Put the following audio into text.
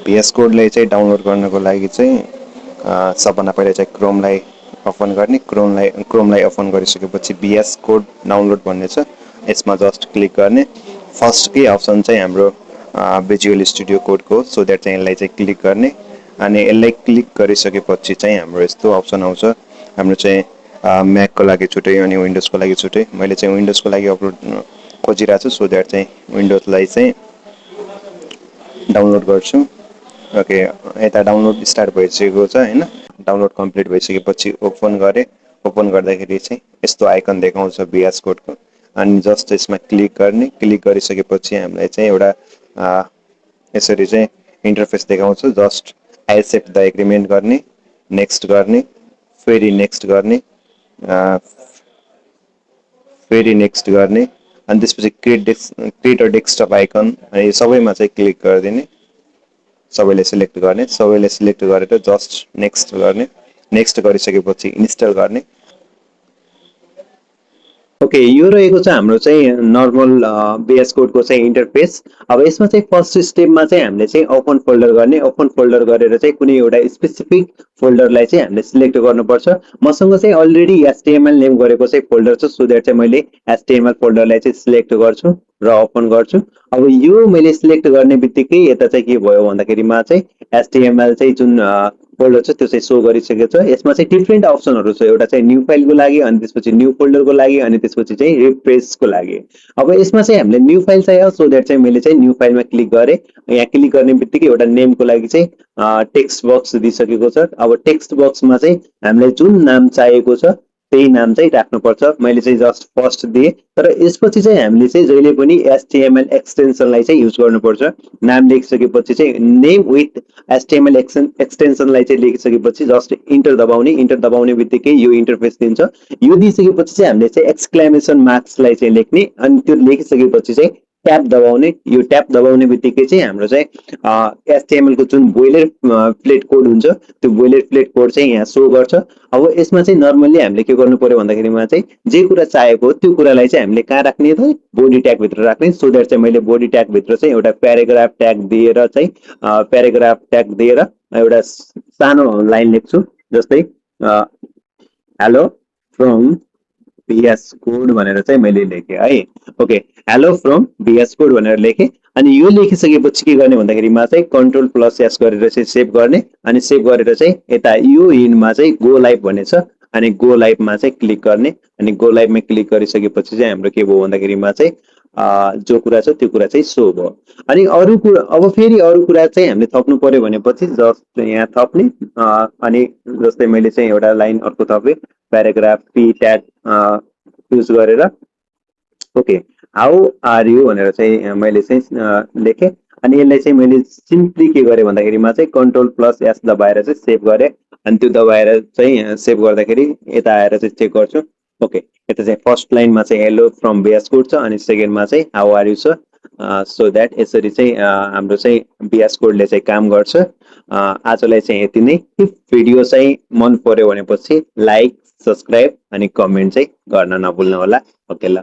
VS कोडलाई चाहिँ download गर्नको लागि चाहिँ सबभन्दा पहिला चाहिँ क्रोमलाई ओपन गर्ने, क्रोमलाई ओपन गरिसकेपछि VS कोड डाउनलोड भन्ने छ, यसमा जस्ट क्लिक गर्ने। फर्स्टकै अप्सन चाहिँ हाम्रो भिजुअल स्टुडियो कोडको, सो द्याट चाहिँ यसलाई चाहिँ क्लिक गर्ने। अनि यसलाई क्लिक गरिसकेपछि चाहिँ हाम्रो यस्तो अप्सन आउँछ, हाम्रो चाहिँ म्याकको लागि छुट्टै अनि विन्डोजको लागि छुट्टै। मैले चाहिँ विन्डोजको लागि अपलोड खोजिरहेको छु, सो द्याट चाहिँ विन्डोजलाई चाहिँ डाउनलोड गर्छु। ओके, यता डाउनलोड स्टार्ट भइसकेको छ हैन। डाउनलोड कम्प्लिट भइसकेपछि ओपन गरेँ। ओपन गर्दाखेरि चाहिँ यस्तो आइकन देखाउँछ VS कोडको, अनि जस्ट यसमा क्लिक गर्ने। क्लिक गरिसकेपछि हामीलाई चाहिँ एउटा यसरी चाहिँ इन्टरफेस देखाउँछ। जस्ट एक्सेप्ट द एग्रिमेन्ट गर्ने, नेक्स्ट गर्ने, फेरि नेक्स्ट गर्ने, फेरि नेक्स्ट गर्ने, अनि त्यसपछि क्रिएट अ डेस्कटप आइकन, अनि सबैमा चाहिँ क्लिक गरिदिने, सबैले सिलेक्ट गर्ने। सबैले सिलेक्ट गरेर जस्ट नेक्स्ट गर्ने। नेक्स्ट गरिसकेपछि इन्स्टल गर्ने। ओके, यो रहेको छ हाम्रो चाहिँ नर्मल VS कोडको चाहिँ इन्टरफेस। अब यसमा चाहिँ फर्स्ट स्टेपमा चाहिँ हामीले चाहिँ ओपन फोल्डर गर्ने। ओपन फोल्डर गरेर चाहिँ कुनै एउटा स्पेसिफिक फोल्डरलाई चाहिँ हामीले सिलेक्ट गर्नुपर्छ। मसँग चाहिँ अलरेडी HTML नेम गरेको चाहिँ फोल्डर छ, सो द्याट चाहिँ मैले HTML फोल्डरलाई चाहिँ सिलेक्ट गर्छु र ओपन गर्छु। अब यो मैले सिलेक्ट गर्ने बित्तिकै यता चाहिँ के भयो भन्दाखेरिमा चाहिँ HTML चाहिँ जुन फोल्डर छ त्यो चाहिँ सो गरिसकेको छ। यसमा चाहिँ डिफ्रेन्ट अप्सनहरू छ, एउटा चाहिँ न्यू फाइलको लागि, अनि त्यसपछि न्यू फोल्डरको लागि, अनि त्यसपछि चाहिँ रिफ्रेसको लागि। अब यसमा चाहिँ हामीले न्यू फाइल चाहियो, सो द्याट चाहिँ मैले चाहिँ न्यू फाइलमा क्लिक गरेँ। यहाँ क्लिक गर्ने बित्तिकै एउटा नेमको लागि चाहिँ टेक्स्ट बक्स दिइसकेको छ। अब टेक्स्ट बक्समा चाहिँ हामीलाई जुन नाम चाहिएको छ त्यही नाम चाहिँ राख्नुपर्छ। मैले चाहिँ जस्ट फर्स्ट दिएँ, तर यसपछि चाहिँ हामीले चाहिँ जहिले पनि HTML एक्सटेन्सनलाई चाहिँ युज गर्नुपर्छ। नाम लेखिसकेपछि चाहिँ नेम विथ HTML एक्सटेन्सनलाई चाहिँ लेखिसकेपछि जस्ट इन्टर दबाउने। इन्टर दबाउने बित्तिकै यो इन्टरफेस दिन्छ। यो दिइसकेपछि चाहिँ हामीले चाहिँ एक्सक्लेमेसन मार्क्सलाई चाहिँ लेख्ने, अनि त्यो लेखिसकेपछि चाहिँ ट्याब दबाउने। यो ट्याब दबाउने बित्तिकै चाहिँ हाम्रो चाहिँ HTML को जुन बोइलर प्लेट कोड हुन्छ त्यो बोइलर प्लेट कोड चाहिँ यहाँ सो गर्छ। अब यसमा चाहिँ नर्मल्ली हामीले के गर्नु पर्यो भन्दाखेरिमा चाहिँ जे कुरा चाहेको हो त्यो कुरालाई चाहिँ हामीले कहाँ राख्ने त बोडी ट्याग भित्र राख्ने। सो द्याट चाहिँ मैले बोडी ट्याग भित्र चाहिँ एउटा प्याराग्राफ ट्याग दिएर चाहिँ एउटा सानो लाइन लेख्छु, जस्तै हेलो फ्रम VS कोड भनेर चाहिँ मैले लेखेँ है। Okay, hello from VS code भनेर लेखेँ। अनि यो लेखिसकेपछि के गर्ने भन्दाखेरिमा चाहिँ Ctrl+S गरेर चाहिँ सेभ गर्ने, अनि सेभ गरेर चाहिँ यता यो हिन्डमा चाहिँ गो लाइभ भन्ने छ, अनि गो लाइभमा चाहिँ क्लिक गर्ने। अनि गो लाइभमा क्लिक गरिसकेपछि चाहिँ हाम्रो के भयो भन्दाखेरिमा चाहिँ जो कुरा छ त्यो कुरा चाहिँ सो भयो। अनि अरू कुरा, अब फेरि अरू कुरा चाहिँ हामीले थप्नु पर्यो भनेपछि जस्ट यहाँ थप्ने, अनि जस्तै मैले चाहिँ एउटा लाइन अर्को थपेँ, प्याराग्राफ पी ट्याग युज गरेर ओके हाउ आर यु भनेर चाहिँ मैले चाहिँ लेखेँ। अनि यसलाई चाहिँ मैले सिम्पली के गरेँ भन्दाखेरिमा चाहिँ Ctrl+S दबाएर चाहिँ सेभ गरेँ। अनि त्यो दबाएर चाहिँ सेभ गर्दाखेरि यता आएर चाहिँ चेक गर्छु। ओके, यता चाहिँ फर्स्ट लाइनमा चाहिँ हेलो फ्रम VS कोड छ, अनि सेकेन्डमा चाहिँ हाउ आर यु छ। सो द्याट यसरी चाहिँ हाम्रो चाहिँ VS कोडले चाहिँ काम गर्छ। आजलाई चाहिँ यति नै। भिडियो चाहिँ मन पर्यो भनेपछि लाइक, सब्सक्राइब अनि कमेन्ट चाहिँ गर्न नभुल्नु होला। ओके ल।